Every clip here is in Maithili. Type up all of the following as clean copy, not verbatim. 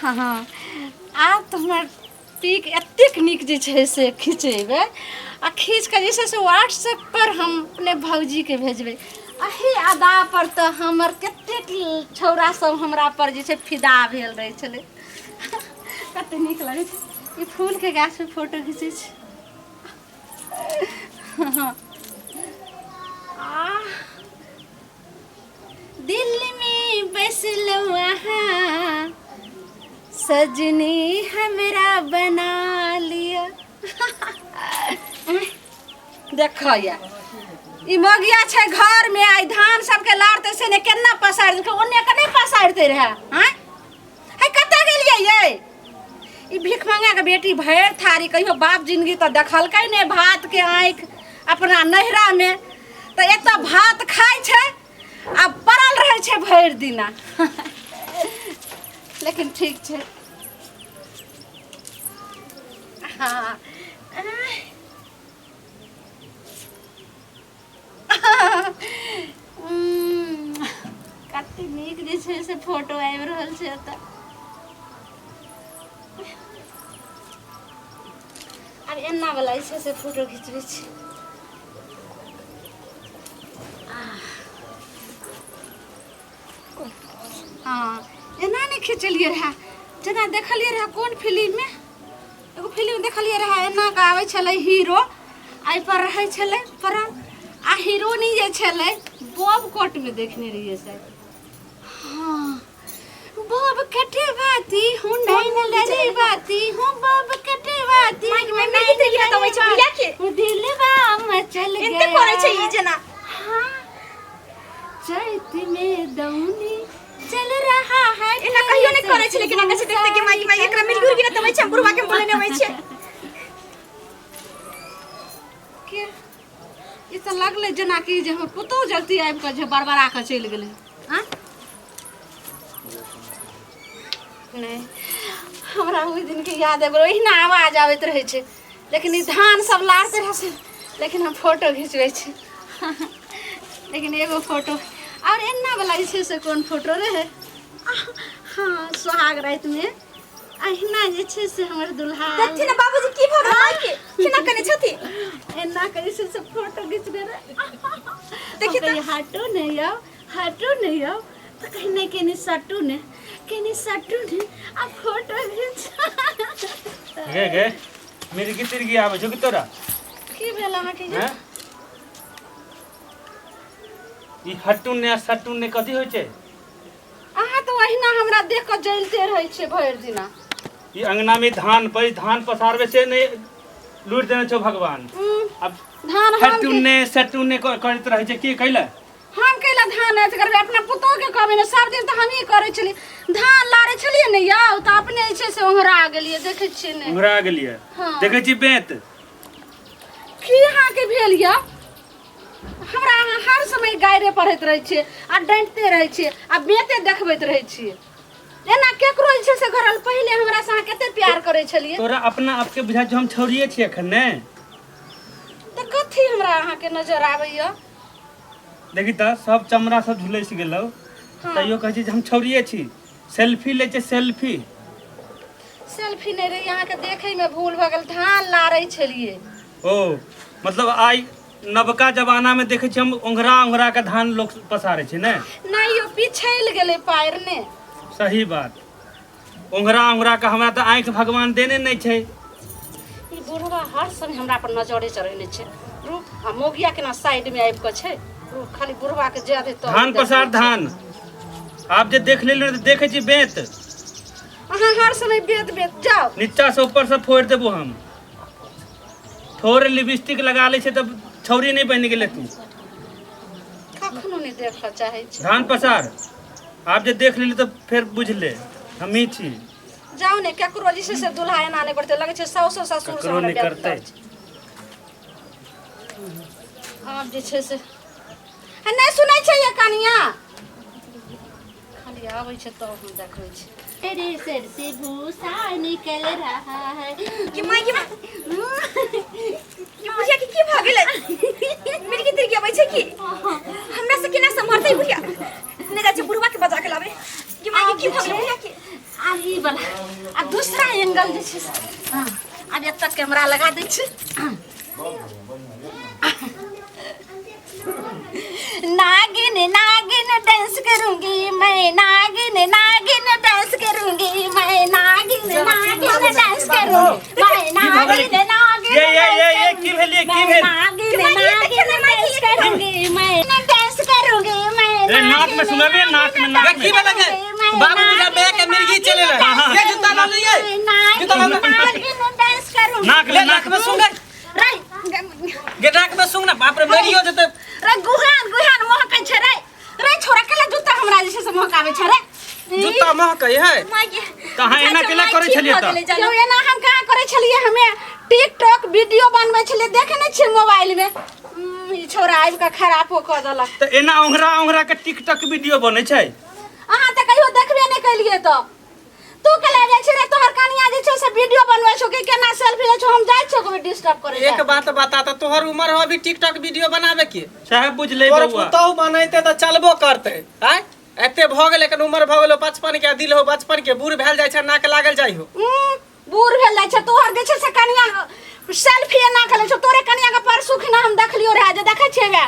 हँ, आब तऽ हमर पिक एतेक नीक जे छै से खिचेबै आ खींच कऽ जे छै से व्हाट्सएप पर हम अपने भौजीके भेजबै। एहि अदा पर तऽ हमर कतेक छौड़ा सब हमरा पर जे छै फिदा भेल रहै छलै। कते नीक लगै छै ई फूलके गाछमे फोटो घिचै छी। हँ, आह, दिल्लीमे बसलहुँ अहाँ सजनी, हमरा बना लिअ। देखैया ई मगिया छै घर में, आई धान सबके लारते से ने केना पसारि देलकै, ओन्ने के नहि पसारिते रहे। आँय हे, कतऽ गेलियै ये? ई भीख मंगा के बेटी भरि थारी कहियो बाप जिंदगी तऽ देखलकै नहि भात के आँखि अपना नैहरा में, तऽ एतऽ भात खाइ छै आ पड़ल रहै छै भरि दिना। लेकिन ठीक छै। हाँ, कते नीक जे छै से फोटो आबि रहल छै एतऽ। आब एना वाला जे छै से फोटो घिचबै छी। हँ, एना नहि खिचलियै रहए जेना देखलियै रहए कोन फिल्ममे। एगो फिल्म देखलियै रहए, एना कऽ आबै छलै हीरो, एहिपर रहै छलै पड़ल आ हीरोनी जे छलै बॉब कटमे देखने रहियै शायद। हाँ, बॉब कटवाती हूँ नैन लड़वाती हूँ, बॉब कटवाती माय माय, मिर्गी तिर्गी न तबै छै बुढ़िया के? हूँ, दिलवा मचल एते करै छै ई जेना। हाँ, चैत में दौनी चल रहा है। एना कहियो नहि करै छै, लेकिन अगर से देखते कि माय माय, एकरा मिर्गी उर्गी न तबै छै, हम बुढ़वा के बोले नहि अबै छै। के ई तऽ लगलै जेनाकि जे हमर पुतोहु जल्दी आबि कऽ जे बड़बड़ा कऽ चलि गेलै। आँय नहि, हमरा ओहि दिनके याद आबि गेल। ओहिना आवाज आबैत रहै छै, लेकिन ई धान सब लारते रहै छै, लेकिन हम फोटो घिचबै छी। लेकिन एगो फोटो आओर एना वाला जे छै से कोन फोटो रहै? हाँ, सोहाग रातिमे अहिना जे छै से हमर दुल्हा। देखथिन ने बाबूजी, की भऽ गेल माय के? केना कने छथि? एना के जे छै से फोटो घिचने रहै। देखी देखी तऽ। हटू नहि यौ, हटू नहि यौ, तऽ कहीं नहि, कनी सटू ने, कनी सटू ने आ फोटो घिच। गे गे, मिर्गी तिर्गी आबै छौ कि तोरा? की भेल अहाँके यौ? हैं? ई हटू ने आ सटू ने कथी होइ छै? अहाँ तऽ ओहिना हमरा देख कऽ जलिते रहै छियै भरि दिना। ई अंगना में धान पर धान पसारबे से नहीं लूटि देने छौ भगवान। अब धान हम हटू ने सटू ने करैत रहै छै, की कैला? हम कैला धान अथी करबै? अपना पुतोह के कहबै ने। सब दिन तऽ हमही करै छलियै, धान लारै छलियै ने यौ, तऽ अपने जे छै से ओंघरा गेलियै, देखै छियै ने? उंघरा गेलियै। हाँ। देखै छी बेंत। की अहाँके भेल यौ? हमरा अहाँ हर समय गाइरे पढ़ैत रहै छियै आ डाँटिते रहै छियै आ बेते देखबैत रहै छियै। एना केकरो जे छै से घरल पहिले हमरा से अहाँ कते प्यार करै छलियै। तोरा अपना आपके बुझाइ छौ हम छौड़िए छियै एखन ने? तऽ कथी हमरा अहाँके नजर आबैया? देखी तऽ सब चमड़ा सब झुलसि गेलौ। हाँ। तैयो कहै छै जे हम छौड़िए छी। सेल्फी लै छै सेल्फी। सेल्फी नहि रही, अहाँके देखैमे भूल भऽ गेल, धान लारै छलियै। ओ मतलब आइ नवका जमाना में देखै छी हम ओंघरा ओंघरा के धान लोक पसारै छै ने? नहि यौ, पिछैल गेलै पाएर ने। सही बात, ओंघरा ओंघरा के हमरा तऽ आँखि भगवान देने नहि छै। ई बुढ़वा हर समय हमरा पर नजरे चढ़ेने छै। रुक, आ मोगिया केना साइड में आबि कऽ छै। रुक, खाली बुढ़वा के जाय दे तऽ धान पसार धान। आब जे देख लेलहुँ तऽ देखै छी बेंत। अहाँ हर समय बेत बेत जाउ। नीचा से ऊपर से फोड़ि देबो हम। थोड़े लिपस्टिक लगा लै छै तऽ छौरी नहि बनि गेलै तू। कखनो नहि देखऽ चाहै छी। धान पसार। आब जे देख लेली तऽ फेर बुझि ले हमही छी। जाउ ने, केकरो जे छै से दुल्हा एना नहि करतै। लगै छै साउसो ससुर ककरो हमरा नहि करतै। बेहतर छै। आब जे छै से हे, नहि सुनै छै ये कनिया, खाली आबै छै तब हम देखबै छी। तेरे सर से भूसा निकल रहा है। कि माय, कि माय, ई बुढ़िया के की भऽ गेलै? मिर्गी तिर्गी अबै छै की? हमरा से केना सम्हरतै बुढ़िया? नहि जाइ छै बुढ़वा के बजा के लाबै। कि माय, के की भऽ गेलै बुढ़िया के? आब ई वाला कैमरा लगा दै छी। नागिन नागिन डांस करूंगी मैं, नागिन नागिन डांस करूंगी मैं, नागिन नागिन डांस करूंगी मैं, नागिन नागिन ये ये ये ये की भेल? ये की भेल? नागिन नागिन डांस करूंगी मैं, डांस करूंगी मैं। ए, नाक में सुनबे, नाक में, नाक की में। भेल गे? बाबू बुझा बे के मिर्गी चले ले। ये जूता ला लिए, जूता ला। नागिन डांस करूंगी। नाक ले में, नाक में सुन रे गे, नाक में सुन ना। बाप रे, मरियो जेते। रे गुहान गुहान महकै छै रे। रे छोरा, केला जूता हमरा जे छै से महकाबै छै रे? जूता महकै है? तऽ अहाँ एना केना करै छलियै तऽ? यौ, एना हम कहाँ करै छलियै? हमे टिकटॉक वीडियो बनबै छलियै, देखे नहि छियै मोबाइल में? ई छोरा आबि कऽ खराबो कऽ देलक। तऽ एना ओंघरा ओंघरा के टिकटॉक वीडियो बनै छै? अहाँ तऽ कहियो देखबे नहि केलियै। तऽ तू केला जाइ छै रे? तोहर कनिया जे छै से वीडियो बनबै छौ कि केना सेल्फी लै छौ? हम जाइ छियौ कभी डिस्टर्ब करै एक बात बता त, तोहर उम्र हो अभी टिकटॉक वीडियो बनावे के? साहेब बुझलै तोहर बौआ। पुतहु बनैते तऽ चलबो करते। आय एते भऽ गेलै, एखन उम्र भऽ गेलो बचपन के, दिल हो बचपन के, बूढ़ भेल जाइ छै, नाक लागल जाइ हो। बूढ़ भेल जाइ छै। तोहर जे छै से कनिया सेल्फी एना के लै छौ। तोरे कनिया के परसू खिना हम देखलियो रहे जे देखै छियै वे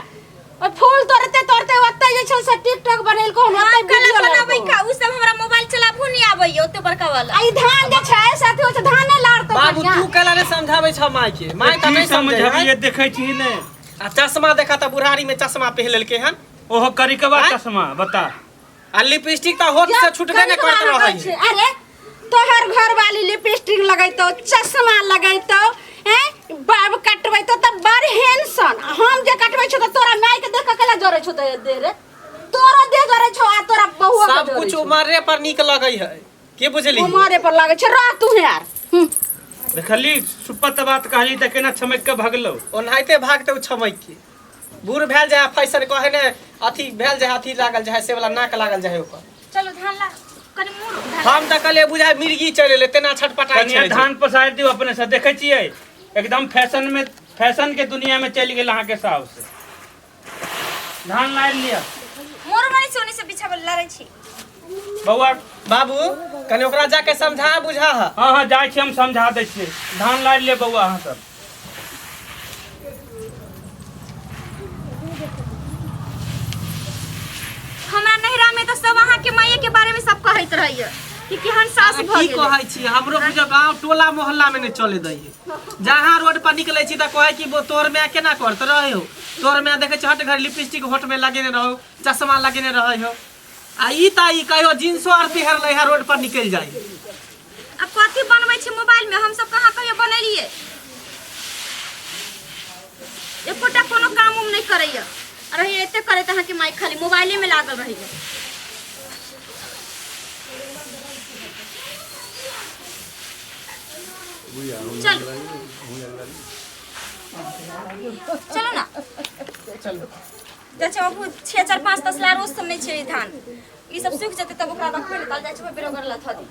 ओइ फूल तोड़ते तोड़ते ओतै जे छै से टिकटॉक बनेलको हन, ओतै कला वीडियो बनाबै लेलको। का उ सब हमरा मोबाइल चलाबो नहीं आबैया ओते बड़का वाला। आ ई धान जे छै से अथी होइ छै, धान नहि लाड़तौ बाबू बढ़ियां। तू केला नहि समझाबै छ माय के? माय तऽ की नहि समझै समझबियै? है। देखै छी ने। आ चश्मा देखा तऽ बुढ़ारी में चश्मा पहिर लेलकै हन। ओहो करिकवा आँय? चश्मा बता। आ लिपस्टिक तऽ होठ से छुटबे नहि कनिकबा करत लगै रहै छै। अरे तोहर घर वाली लिपस्टिक लगैतौ, चश्मा लगैतौ, हैं बाब कटबैतौ तऽ बड़ हैंडसन। हम जे कटबै छौ तऽ तोरा माय के देख कऽ केला जरै छौ? तऽ दे रे, तोरो दे जरै छौ आ तोरा बहुओ के सब जरै कुछ छौ। उमरे पर नीक लगै है, की बुझली? उमरे पर लगै छै। रह तू यार। देखली, सुपत बात कहली तऽ केना छमकि के भगलौ। ओनाहिते भागते उ छमैक के। बूढ़ भेल जाय फैशन कहे ने अथी भेल जाय, अथी लागल जाय से वाला नाक लागल जाय ओकर। चलो धान ला कनि मुड़ धान। हम तऽ कहलियै बुझाय मिर्गी चलि एलै, तेना छटपटाइ कनिया छलै। धान पसारि दियौ अपने से। देखै छियै, एकदम फैशन में, फैशन के दुनिया में चलि गेल अहाँके साउस। धान लारि लिअ। मोर मारी सोनी से पीछा वाला लड़ै छी। बौआ। बाबू, कनि ओकरा जाके समझा बुझा। हँ हँ, जाइ छी, हम समझा दै छियै। धान लारि लिअ बौआ अहाँ सब। हमरा नैहरा में तो सब अहाँ के माये के बारे में सब कहैत रहैया कि केहन सास भऽ की गेलै। कहै छी, हमरो बुझो गाँव टोला मोहल्ला में नहीं चले दै है। जहाँ रोड पर निकले छी तऽ कहै कि बो तोहर माय केना करत रहे हो, तोहर माय देखै छी हट घर लिपस्टिक होठ में लगेने रहो, चश्मा लगेने रहे हो, आ ई तऽ ई कहियो जींसो आर पहिर लै है, रोड पर निकलि जाइ। अब कथी बनबै छी मोबाइल में? हम सब कहाँ कहियो बनेलियै? एकोटा कोनो काम उम नहि करैया रहैया, एते करैत अहाँके माय खाली मोबाइले में लागल रहैया। चलो चलो ना। चलो। जाइ छै बाबू, 6 4 5 तसला रोज सब नहि छै धान, ई सब सूखि जेतै तब ओकरा रखबै ने, तल जाइ छै बेरोगर लथऽ दी।